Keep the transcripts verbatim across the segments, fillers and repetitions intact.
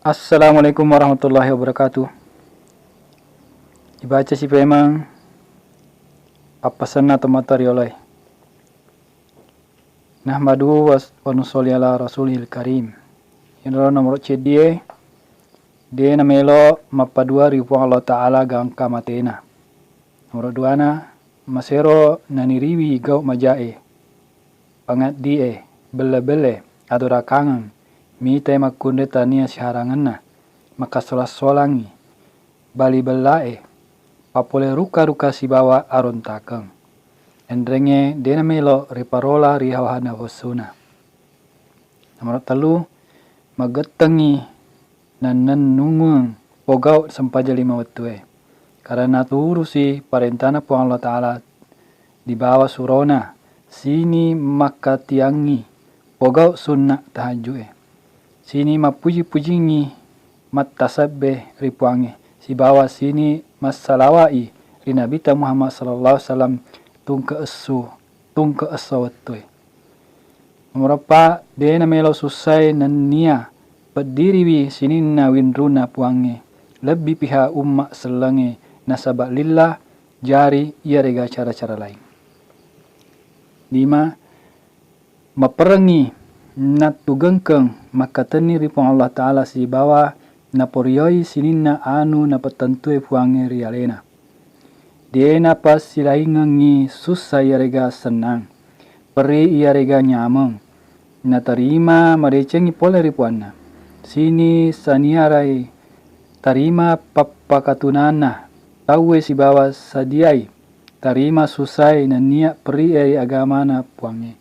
Assalamualaikum warahmatullahi wabarakatuh. Ibaca si pemeng pappasenna tomatoa rioloe. Nahmadu was-, wa nusolli ala rasulihil karim. Yenaro nomoro ceddie, de namelo mappadua ri Puang Allah Ta'ala gangka matena. Nomoro duana, masero naniriwi gau majae, pangaddi'e, belle-belle, adorakangeng, mitai makkunrai tania siharangenna, makkasolang-solangngi, bali bellae, papole ruka-ruka sibawa arontakeng. Enrengnge de namelo riparola ri hawa-hawana wessuna. Nomoro tellu, magettengngi nannennungeng pogau sempajang lima wettue. Karena turusi parentana Puang Allah Ta'ala dibawa surona, sini makkatiangngi pogau sunna tahajju'e. Sini mappuji-pujingngi mattasebbe ri Puangnge, sibawa sini massalawa'i ri Nabita Muhammad sallallahu alaihi wasallam tungke essu, tungke esso wettue. Nomoro eppa, de namelo sussai nennia peddiriwi sininna winruna Puangnge, lebbi piha umma sellengnge nasaba lillah, jari iyarega cara-cara laing. Lima, maperrengngi nattugengkeng makkatenni ri Puang Allah Ta'ala sibawa naporioi sininna anu napettentue Puangnge ri alena. De napassilaingengngi sussa iyarega sennang, perri iyarega nyameng. Natarima madecengngi pole ri puanna. Sini saniarai tarima pappakatunanna tauwe sibawa sadiai tarima susae nennia perrie ri agamana Puangnge.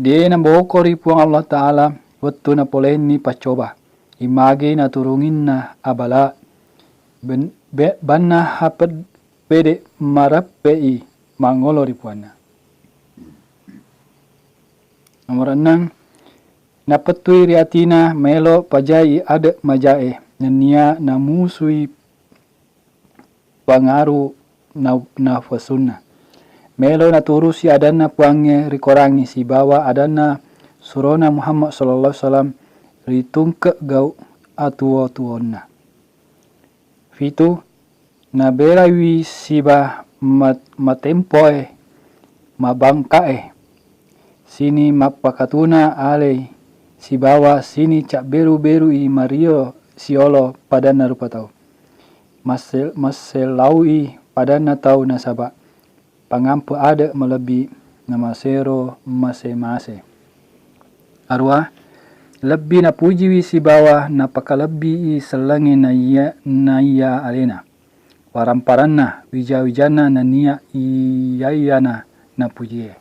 De naboko ri Puang Allah Ta'ala wettu napolenni paccoba. Imagi naturunginna abala, ben-, be-, banna haped-, pede mareppe'i mangolo ri puanna. Nomor enneng, napettui ri atina maelo pajai ade majae, nennia namusui pangaru na-, nafesunna. Melo naturusi adanna Puangnge ri Korangnge sibawa adanna surona Muhammad sallallahu alaihi wasallam ri tungke gau atuwo-tuwonna. Fitu, nabelaiwi siba mat-, matempoe, mabangkae, sini mappakatuna alei, sibawa sini cabberu-berui mario siolo padanna rupa tau. Masse-, massellaui padanna tau nasaba pangampe ade malebbi namasero mase-mase. Arua, lebbi napujiwi sibawa napakalebbii sellengnge naiya-, naiya alena, waramparanna, wija-wijanna nennia iyaiyana napujie.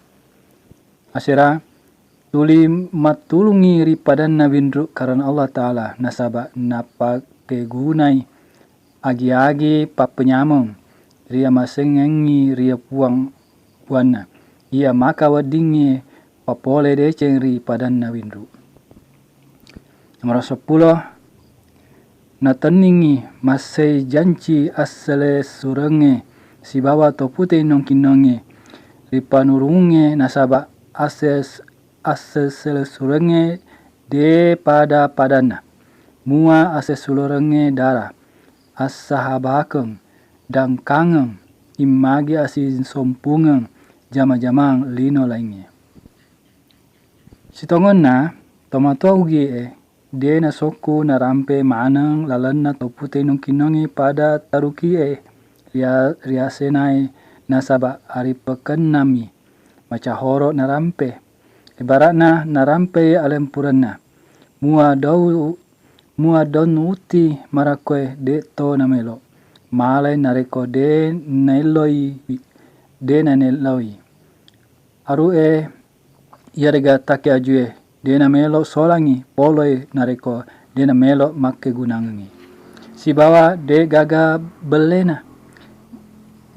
Asera, tuli mattulungngi ri padanna winru karena Allah Ta'ala, nasaba napakkegunai agi-agi pappenyameng ri amasengengngi ri puang-, puanna, iya maka weddingnge papole deceng ri padanna winru. Nomoro seppulo, natenningngi massei janci asselessurengnge sibawa to pute innong-kinnongnge ri panurungnge nasaba asses-, assesselessurengnge de pada-padanna. Mua assessulorengnge dara, assahabakeng, dangkangeng, immagi assisompungeng jama-jamang lino laingnge. Sitongonna, tomatoa Ugie, de nasokku narampe maneng lalenna to pute nongkinnongnge pada tarukie ria-, riasenai nasaba aripekennami macahoro narampe. Ibaratna narampei alempurenna. Mua dau-, mua daun uti marakkoe de to namelo. Malai narekko de naelloi, de nanelloi. Arue iyarega take ajue de namelo solangi poloi narekko de namelo makkegunangengngi. Sibawa de gaga bellena.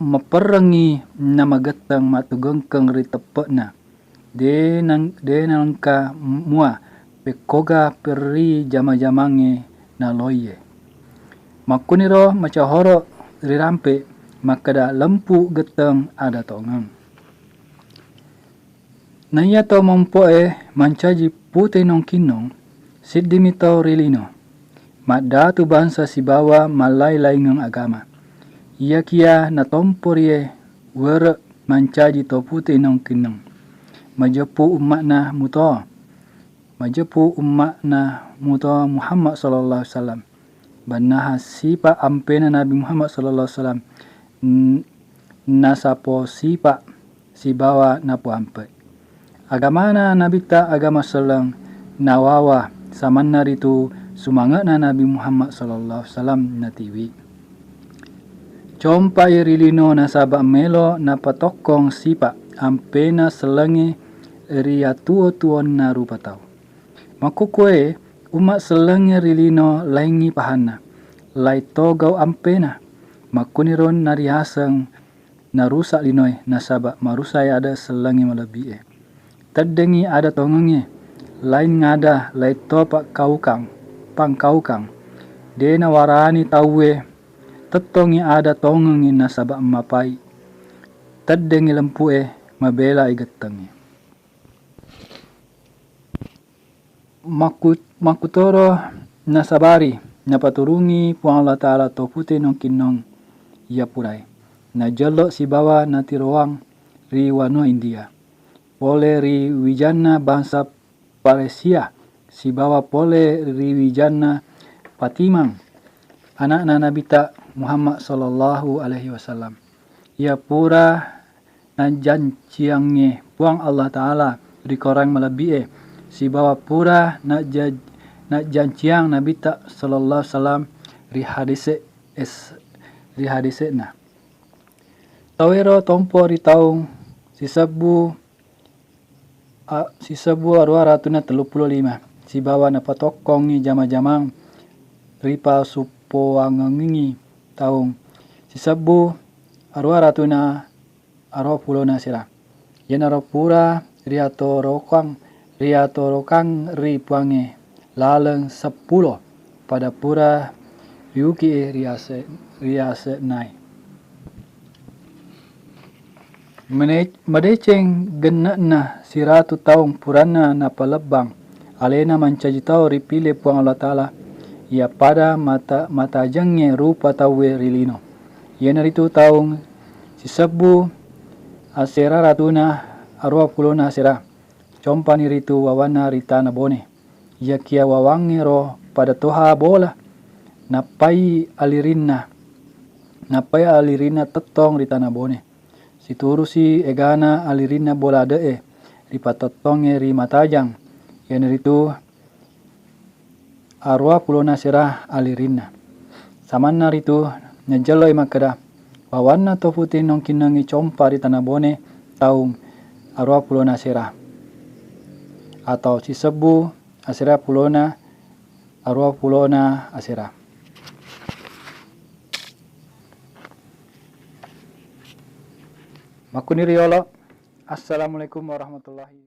Maperrengngi namagetteng mattugengkeng ri teppe'na. De nang-, de nalengka mua pekkoga perri jama-jamangnge naloiye. Makkuniro macahoro rirampe makkeda lempu getteng ada tongeng. Naiya to mompo'e mancaji pute nongkinnong, Siddimi tau ri lino, maddatu bangsa sibawa mallai-laingeng agama. Iyakiya natomporie were mancaji to pute nongkinneng. Majeppu umma'na muto. Majeppu umma'na muto Muhammad sallallahu alaihi wasallam. Bannaha sipa ampena Nabi Muhammad sallallahu alaihi wasallam. N-, nasapo sipa sibawa napoampe. Agamana Nabitta agama selleng nawawa samanna ritu sumange'na Nabi Muhammad sallallahu alaihi wasallam natiwi. Compai ri lino nasaba melo napatokkong sipa ampena sellengnge ri atuo-tuonna rupa tau. Makkukkuae umma sellengnge ri lino laingngi pahanna, laitto gau ampena. Makkuniro nariaseng narusa linoe, nasaba marusae ada sellengnge malebbi'e. Teddengngi ada tongengnge, laing ada laitto pakkaukang, pangkaukang. De nawarani tauwe tettongngi ada tongengngi nasaba mapai. Teddengngi lempu'e mabelai gettengnge. Makku-, makkutoro nasabari napaturungi Puang Allah Ta'ala to pute nongkinnong iya purae. Najello sibawa natiroang ri wanua India. Pole ri wijanna bangsa Paresia sibawa pole ri wijanna Patimang, ana'na Nabitta Muhammad sallallahu alaihi wasallam. Iya pura najanciangnge Puang Allah Ta'ala ri Korang malebbi'e, sibawa pura naja-, najanciang Nabitta sallallahu alaihi wasallam ri hadise es-, ri hadise'na. Tauwero tompo ri taung sisebbu a-, sisebbu aruwa ratuna telluppulo lima, sibawa napatokkongngi jama-jamang ripasuppowangengngi taung sisebbu aruwa ratuna aruwa pulona sera. Iyanaro pura riatorokang, riatorokang ri Puangnge laleng seppulo, pada pura riuki riase-, riasenai. Mene-, madeceng genne'na siratu taung puranna napalebbang alena mancaji tau ripile Puang Allah Ta'ala, iya pada mata-, matajengnge rupa tauwe ri lino. Iyanaritu taung sisebbu asera ratuna aruwa pulona asera, compani ritu wawanna ri tana Bone. Iyakiya wawangngero pada toha bola, nappai alirinna, nappai alirinna tettong ri tana Bone. Siturusi egana alirinna bola ade'e ripatettongnge ri Matajang, iyanaritu aruwa pulona asera alirinna. Samanna ritu najelloi makkeda, wawanna to pute nongkinnengngi compa ri tana Bone taung aruwa pulona asera, atau sisebbu asera pulona aruwa pulona asera. Makkuni riyolo. Assalamualaikum warahmatullahi